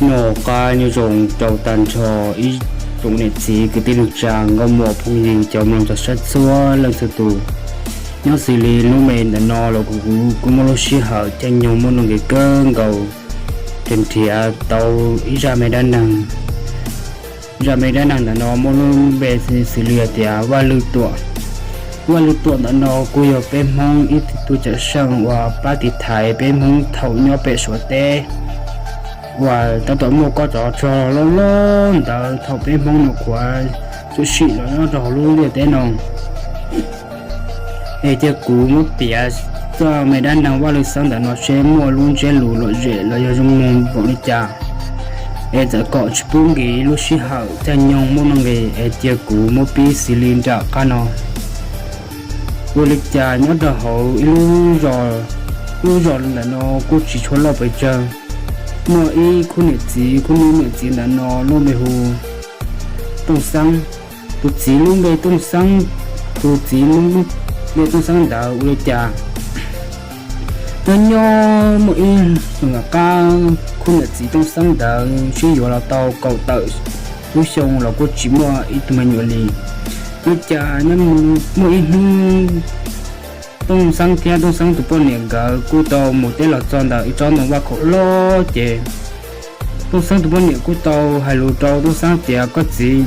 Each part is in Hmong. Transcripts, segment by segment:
Noj qab nyob zoo rau tag nrho ib tsoom niam txiv kwv tij neej tsa nkauj muam phooj ywg cov mloog txog saib txhua leej txhua tus. Nyob xws li lub me ntawm no los kuv kuv kuj muaj lub sij hawm caij nyoog muaj nuj nqis kawg nkaus, nrhiav tau ib zaj me dab neeg. Zaj me dab neeg ntawm no muaj lub npe xws li hais tias Vaj Lwj Tuam. Vaj Lwj Tuam ntawm no kuj yog peb Hmoob ib tug cawm seej uas pab tiv thaiv peb Hmoob thaum nyob pem Suav teb, uas tab tom muaj kob tsov rog loj loj ntawd thaum peb Hmoob no kuav tshwm sim los nyob rau hauv lub ntiaj teb no. Es cia kuv muab piav txoj me dab neeg Vaj Lwj Xeeb ntawm no seb muaj lub ntsiab lus lom zem los yog zoo mloog npaum li cas. Es txawm kom tsis pub nkim lub sij hawm caij nyoog muaj nuj nqis es cia kuv muab pib xws li nram qab no. Ua li cas nyob rau hauv ib lub zos, lub zos ntawm no kuj tsis tshua loj pes tsawg. Muaj ib khub niam txiv, khub niam txiv ntawm no lub npe hu Tooj Xeeb. Tus txiv lub npe Tooj Xeeb, tus txiv lub npe Tooj Xeeb ntawd ua li cas, nyob nyob muaj ib xyoo tom qab khub niam txiv Tooj Xeeb ntawd sib yuav los tau kaum tawm lub xyoo los kuj tsis muaj ib tug me nyuam li. Ua li cas nyob muaj ib hnub Tooj Xeeb thiab Tooj Xeeb tus poj niam nkawd kuj tau mus teb los txog ntawm ib tsob ntoo vaj khaum loj ces Tooj Xeeb tus poj niam kuj tau hais lus rau Tooj Xeeb tias, koj txiv,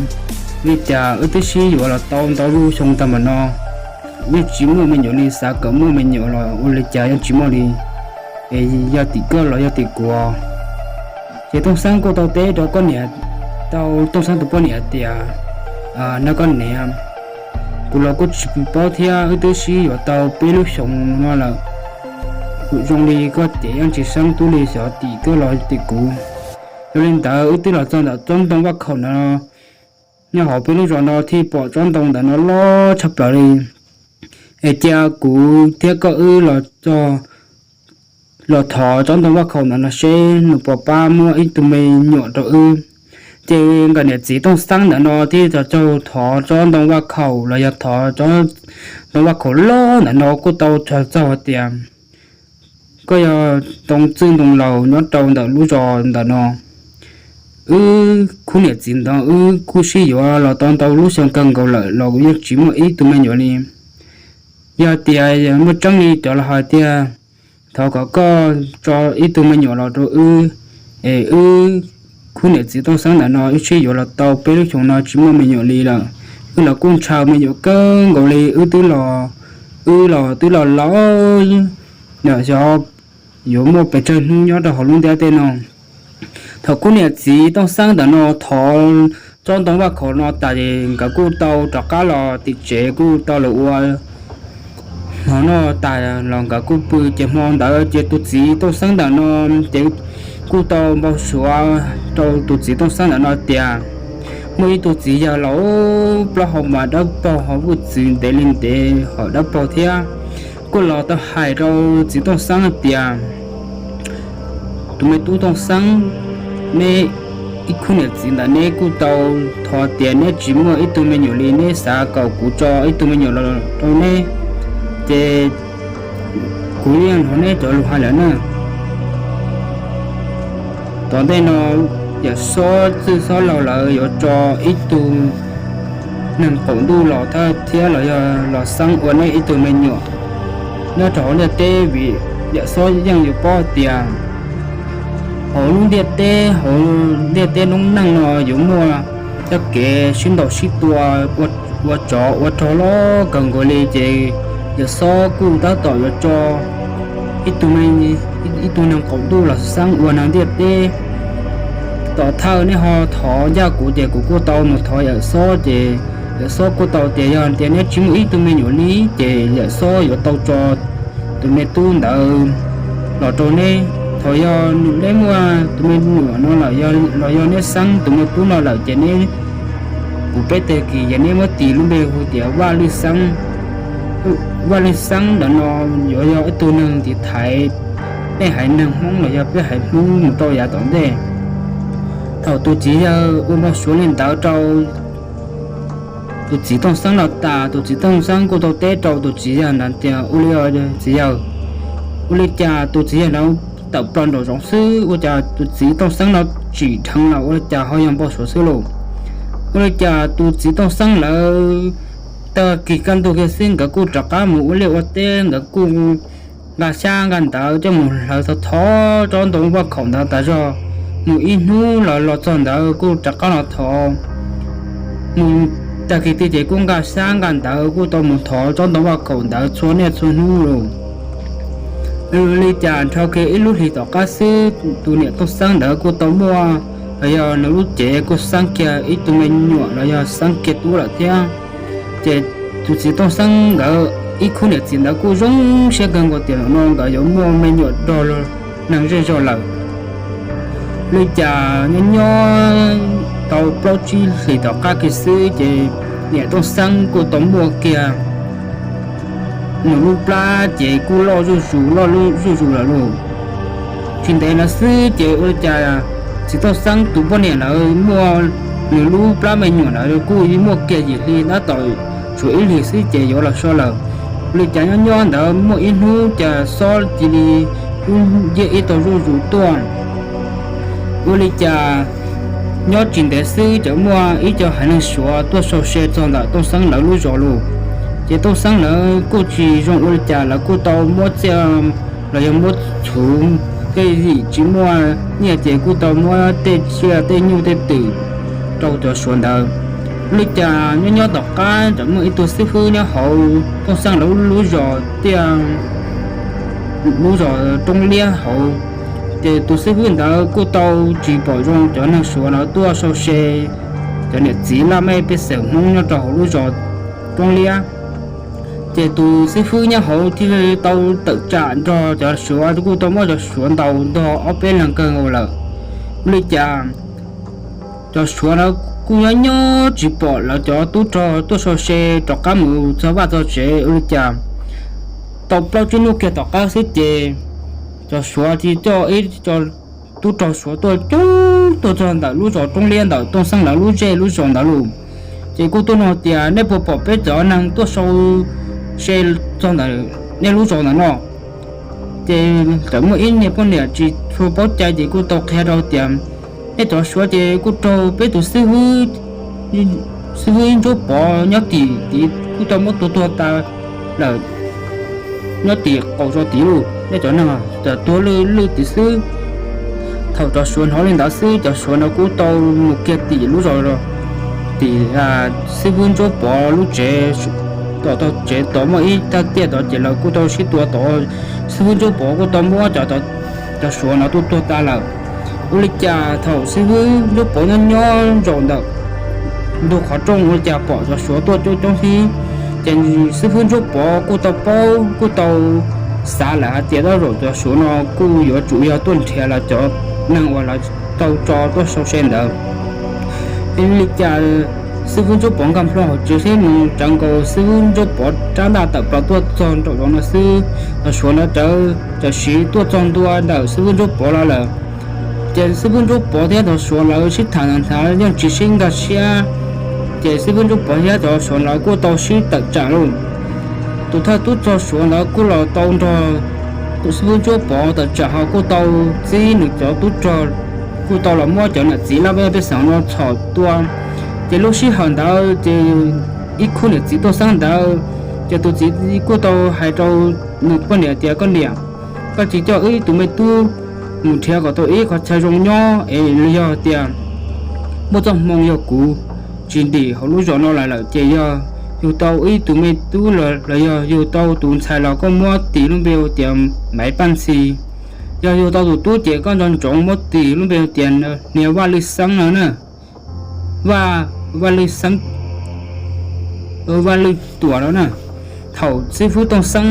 li cas wb twb sib yuav los tau ntau lub xyoo tag npaum no, yeej tsis muaj me nyuam li, xav kom muaj me nyuam los ua li cas yeej tsis muaj li, es yog tim koj los yog tim kuv. Ces Tooj Xeeb kuj tau teb rau koj niam, tau Tooj Xeeb tus poj niam tias, neb koj niam, kuv los kuj tsis paub thiab, wb twb sib yuav tau peb lub xyoo no lawm, kuv zoo li koj ces yeej tsis xeeb tub li, xyov tim koj los tim kuv. Yog li ntawd wb twb los txog ntawm tsob ntoo vaj khaum no, nyob hauv peb lub zos no thiaj pom tsob ntoo ntawm no loj tshaj plaws li. Es cia kuv thiab koj wb los thov tsob ntoo vaj khaum ntawm no seb nws puas pab muab ib tug me nyuam rau wb. Ces nkawd niam txiv Tooj Xeeb ntawm no thiaj tau thov tsob ntoo vaj khaum los yog thov tsob ntoo vaj khaum loj ntawm no kuj tau txog hais tias, koj yog ntoo txwj ntoo laus nyob rau ntawm lub zos ntawm no, wb khub niam txiv ntawd wb kuj sib yuav los tau ntau lub xyoo kawg nkaus lawm los kuj yeej tsis muaj ib tug me nyuam li. Yog tias muaj tseeb li cov laus hais tiag, thov kom koj tso ib tug me nyuam los rau wb, es wb khub niam txiv Tooj Xeeb ntawm no wb sib yuav los tau peb lub xyoo no tsis muaj me nyuam li lawm, wb los kuj ntshaw me nyuam kawg nkaus li, wb twb los, wb los twb los laus, xyov yuav muaj pes tsawg hnub nyob rau hauv lub ntiaj teb no. Thaum khub niam txiv Tooj Xeeb ntawm no thov tsob ntoo vaj khaum no tas es nkawd kuj tau rov qab los tim tsev kuj tau los ua hmo noj tas los nkawd kuj pw. Ces hmo ntawd ces tus txiv Tooj Xeeb ntawm no ces kuj tau npau suav rau tus txiv Tooj Xeeb ntawm no tias muaj ib tug txiv yawg laus plaub hau mas dawb paug ho vuj txwv ntev li ntev hom dawb paug thiab, kuj los tau hais rau txiv Tooj Xeeb tias, tus me tub Tooj Xeeb, neb ib khub niam txiv ntawm neb kuj tau thov tias neb tsis muaj ib tug me nyuam li, neb xav kom kuv tso ib tug me nyuam los rau neb, ces kuv yeej hnov neb cov lus hais lawm na. Tom ntej no yawm xob txwj xob laug lawv yuav tso ib tug neeg qaum ntuj los thawj thiab los yog los xeeb ua neb ib tug me nyuam nyob rau hauv ntiaj teb, vim yawm xob yeej yuav paub tias hauv lub ntiaj teb, hauv ntiaj teb noob neej no yuav muaj txoj kev sib ntaus sib tua, ua tsov ua rog loj kawg nkaus li. Ces yawm xob kuj tab tom yuav tso ib tug me, ib tug neeg qaum ntuj los xeeb ua neeg ntiaj teb. Tom thawj neb ho thov ncaj kuv ces kuv kuj tau mus thov yawm xob, ces yawm xob kuj tau tias yog tias neb tsis muaj ib tug me nyuam li ces yawm xob yuav tau tso tus me tub ntawd los rau neb. Thaum yog neb muaj tus me nyuam no lawm los yog neb xeeb tus me tub no lawm ces neb, kuv peb tag kis ces neb muab tis lub npe hu tias Vaj Lwj Xeeb. Vaj Lwj Xeeb ntawm no yuav yog ib tug neeg tiv thaiv peb haiv neeg Hmoob los yog peb haiv Hmoob mus rau yav tom ntej. Thaum tus txiv yawg ua npau suav li ntawd rau tus txiv Tooj Xeeb los tas, tus txiv Tooj Xeeb kuj tau teb rau tus txiv yawg ntawd tias, ua li txiv yawg, ua li cas tus txiv yawg ntawd tawm plaws nraum zoov xwb, ua cas tus txiv Tooj Xeeb no tsim dheev los ua li cas ho yog npau suav xwb lauj. Ua li cas tus txiv Tooj Xeeb lawv tag kis kaj ntug kiag xwb nkawd kuj rov qab mus ua liaj ua teb, nkawd kuj nqa xyab nqa ntawv coj mus hlawv thov thov tsob ntoo vaj khaum ntawd tas zog. Mus ib hnub los los txog ntawd kuj rov qab los thov. Mus tag kis tiag ces kuj nqa xyab nqa ntawv kuj tau mus thov tsob ntoo vaj khaum ntawd txhua niaj txhua hnub lauj. Li cas nrho kiag ib lub hlis tom qab xwb tus niam Tooj Xeeb ntawd kuj tau muaj, los yog nws lub cev kuj xeeb kiag ib tug me nyuam los yog xeeb kiag tub lawm thiab. Ces tus txiv Tooj Xeeb nkawd ib khub niam txiv ntawd kuj zoo siab kawg nkaus tias no nkawd yuav muaj me nyuam rog neeg zej zog lawm. Li cas nyob nyob tau plaub tsib hlis tom qab kiag xwb ces niam Tooj Xeeb kuj tau muaj kiag nws lub plab ces kuj loj zuj zus loj zuj zus lawm lauj. Tsis ntev no xwb ces ua li cas txiv Tooj Xeeb tus poj niam lawv muaj nws lub plab me nyuam ntawd kuj muaj kiag yim hli tab tom tshuav ib hlis xwb ces yuav los so lawm. Ua li cas nyob nyob ntawd muaj ib hnub cas xob cia li kub nciab ib tog zuj zus tuaj. Ua li cas nyob tsis ntev xwb ces muaj ib co haiv neeg Suav tuaj sau se txog ntawm Tooj Xeeb lawv lub zos lauj. Ces Tooj Xeeb lawv kuj tsis zoo ua li cas lawv kuj tau muab txiaj los yog muab txhuv tej yim tsis muaj nyiaj ces kuj tau muab tej tsiaj tej nyuj tej twm rau cov Suav ntawd. Ua li cas nyob nyob tom qab tseem muaj ib tug xib fwb nyob hauv Tooj Xeeb lawv lub zos tiaj lub zos Roob Liab hauv. Ces tus xib fwb ntawd kuj tau tsis pom zoo cov neeg Suav no tuaj sau se cov niam txiv laj mej pej xeem Hmoob nyob rau hauv lub zos Roob Liab. Ces tus xib fwb nyob hauv thiaj tau tawm tsam nrog cov Suav kuj tau muab cov Suav ntaus ntog ob peb leeg kawg nkaus lawm. Ua li cas cov Suav no kuj nyob nyob tsis pom lawv cov tub rog tuaj sau se rov qab mus txog vaj txog tsev. Ua li cas tau plaub tsib hnub kiag tom qab xwb ces cov Suav cia coj ib co tub rog Suav tuaj coob tuaj txog ntawm lub zos Roob Liab ntawm Tooj Xeeb lawv lub zej lub zos ntawd lauj. Ces kuj tuaj nug tias nej puas pom peb cov neeg tuaj sau se txog ntawm nej lub zos ntawm no? Ces txawm muaj ib niag poj niam tsis tshua paub cai ces kuj tau qhia rau tias nej cov Suav ces kuj raug peb tus xib fwb Ntsuab Pov nyob tim tid kuj tau muab tua tuag tas lawm. Nyob tim qaum zos tid lauj, nej cov neeg tuag lwj lwj tim xwb. Thaum cov Suav hnov li ntawd xwb cov Suav no kuj tau mus kiag tim lub zos, tim xib fwb Ntsuab Pov lub tsev, tom tau tsev tod muaj ib tag tiaj tod ces lawv kuj tau sib tua tod. Xib fwb Ntsuab Pov kuj tau muab cov, cov Suav no tua tuag tas lawm. Ua li cas thaum xib fwb Ntsuab Pov nyob nyob zaum ntawm ntug qhov rooj ua li cas pom cov Suav tuaj coob coob thiab. Ces xib fwb Ntsuab Pov kuj tau paub kuj tau xav lawm hais tias tej zaum cov Suav no kuj yuav tsum yog tuaj nrhiav lawv cov neeg uas lawv tau tso tuaj sau se ntawd. Li cas xib fwb Ntsuab Pov nkag nplo hauv tsev thiab mus tsawv nkaus xib fwb Ntsuab Pov rab ntaj tawm plaws tuaj txog nraum zoov no xwb, cov Suav no txawm siv tuaj txog ntua ntawm xib fwb Ntsuab Pov los lawm. Ces xib fwb Ntsuab Pov thiab cov Suav lawv sib tham nthav yeej tsis sib nkag siab. Ces xib fwb Ntsuab Pov thiab cov Suav lawv kuj tau sib tawm tsam lauj. Tus thawj tub rog Suav ntawd kuj los tau nrog tus xib fwb Ntsuab Pov tawm tsam ho kuj tau txib nws cov tub rog, kuj tau los muab cov niam txiv laj mej pej xeem no txhom tua. Ces lub sij hawm ntawd ces ib khub niam txiv Tooj Xeeb ntawd, ces tus txiv kuj tau hais rau nws poj niam tias koj niam, koj tsis coj wb tus me tub mus nrhiav kom tau ib qhov chaw zoo nyob es los yog tias muaj txoj hmoo yog kuv tsis ntim hauv lub zos no lawm lawm ces yog yug tau ib tug me tub los yog yug tau tus ntxhais los koj muab tis lub npe hu tias Maiv Paj Ntxhi. Yog yug tau tus tub ces koj nco ntsoov muab tis lub npe hu tias niag Vaj Lwj Xeeb no na. Vaj, Vaj Lwj Xeeb, Vaj Lwj Tuam no na. Thaum xib fwb Tooj Xeeb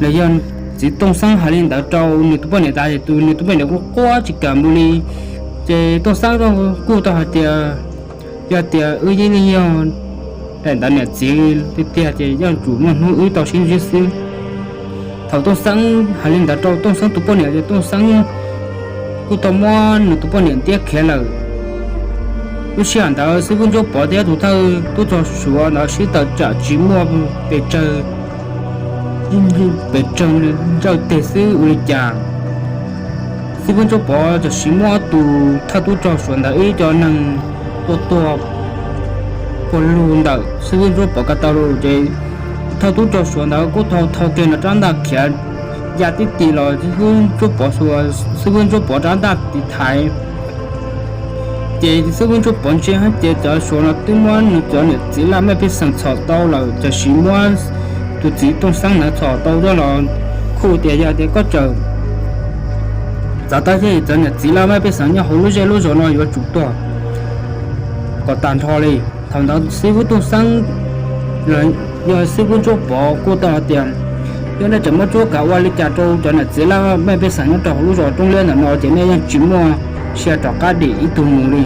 los yog txiv Tooj Xeeb hais li ntawd rau nws tus poj niam tas ces tus nws tus poj niam kuj quaj tsis kam mus li. Ces Tooj Xeeb kuj tau hais tias yog tias wb yeej yog daim ntawv niam txiv tiag tiag ces yeej yuav tsum muaj hnub wb tau sib ntsib xwb. Thaum Tooj Xeeb hais li ntawd rau Tooj Xeeb tus poj niam ces Tooj Xeeb kuj tau muab nws tus poj niam ntiab khiav lawm. Lub sij hawm ntawd xib fwb Ntsuab Pov thiab tus thawj tub rog Suav ntawd sib tawm tsam tsis muaj pes tsawg, pes tsawg ntsawj teg xwb ua li cas Xib fwb Ntsuab Pov tam sim muab tus thawj tub rog Suav ntawd ib co neeg tua tuag puag lug ntawm xib fwb Ntsuab Pov ko taw lawm ces thawj tub rog Suav ntawd kuj tau thau kiag nws rab ntaj khiav ya tib tig los xib fwb Ntsuab Pov, xib fwb Ntsuab Pov rab ntaj tiv thaiv. Ces xib fwb Ntsuab Pov ntsia ces cov Suav no twb muab nws cov niam txiv laj mej pej xeem txhom tau lawm, tam sim muab tus txiv Tooj Xeeb ntawd txhom tau coj los khuj tias yog tias koj tseem txav tau thiab cov niam txiv laj mej pej xeem nyob hauv lub zej lub zos no yuav tsum tuag kom tag nrho li. Thaum ntawd xib fwb Tooj Xeeb los yog xib fwb Ntsuab Pov kuj tau hais tias, yog nej tseem muab tsuab kav ua li cas rau cov niam txiv laj mej pej xeem nyob rau hauv lub zos Roob Liab ntawm no ces nej yeej tsis muaj sia rov qab dim ib tug mus li.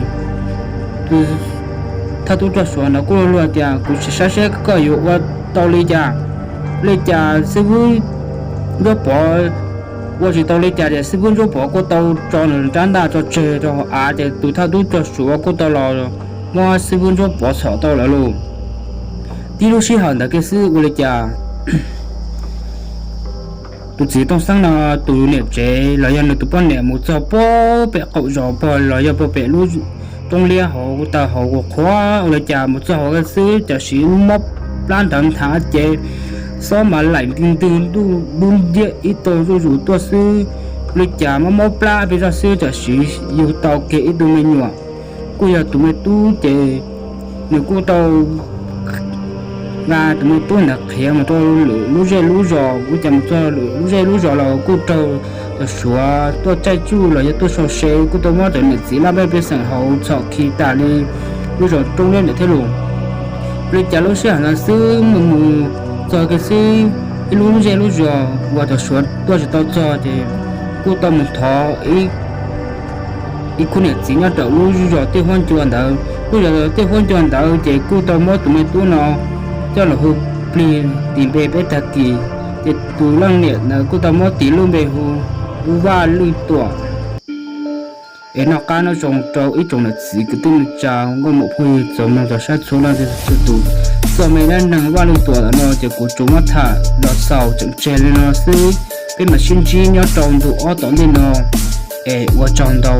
Tus thawj tub rog Suav ntawd kuj luag tias, kuv sim saib seb koj yuav ua tau li cas. Li cas xib fwb Ntsuab Pov ua tsis tau li cas ces xib fwb Ntsuab Pov kuj tau tso nws rab ntaj tso tseg rau av ces tus thawj tub rog Suav kuj tau los muab xib fwb Ntsuab Pov txhom tau lawm lauj. Tib lub sij hawm ntawd kiag xwb ua li cas tus txiv Tooj Xeeb no tus niam tsev los yog nws tus poj niam mus txog puag pem qaum zos pog los yog puag pem lub Roob Liab hauv taw hauv qhuav qhuav ua li cas mus txog hauv xwb tam sim mob plab nrov nthav ces xob mas laim ntwg ntwg ntuj dub nciab ib tag zuj zus tuaj xwb. Ua li cas mob mob plab pes zog xwb tam sim yug tau kiag ib tug me nyuam, kuj yog tus me tub ces nws kuj tau nqa tus me tub ntawd qhiav mus rau lwm lub zej lub zos. Ua li cas mus txog lwm lub zej lub zos los kuj raug cov Suav tuaj caij tsuj los yog tuaj sau se, kuj tau muab cov niam txiv laj mej pej xeem hauv txhom khi tas li lub zos Roob Liab ntawd thiab lauj. Ua li cas lub sij hawm ntawd xwb mus mus txog kiag xwb ib lub zej lub zos uas cov Suav tuaj tsis tau txog ces kuj tau mus thov ib khub niam txiv nyob rau lub zos Tiaj Huab Ncua ntawd. Lub zos Tiaj Huab Ncua ntawd ces kuj tau muab tus me tub no coj los hu plig tis npe peb tag kis, ces tus leej niam ntawd kuj tau muab tis lub npe hu Vaj Lwj Tuam. Es noj qab nyob zoo rau ib tsoom niam txiv kwv tij neej tsa nkauj muam phooj ywg txhua leej txhua tus. Txoj me dab neeg Vaj Lwj Tuam ntawm no ces kuv tsuas muab tham los xaus tseem tseg li no xwb. Peb mam sib ntsib nyob rau ntu ob tom ntej no. Es ua tsaug ntau.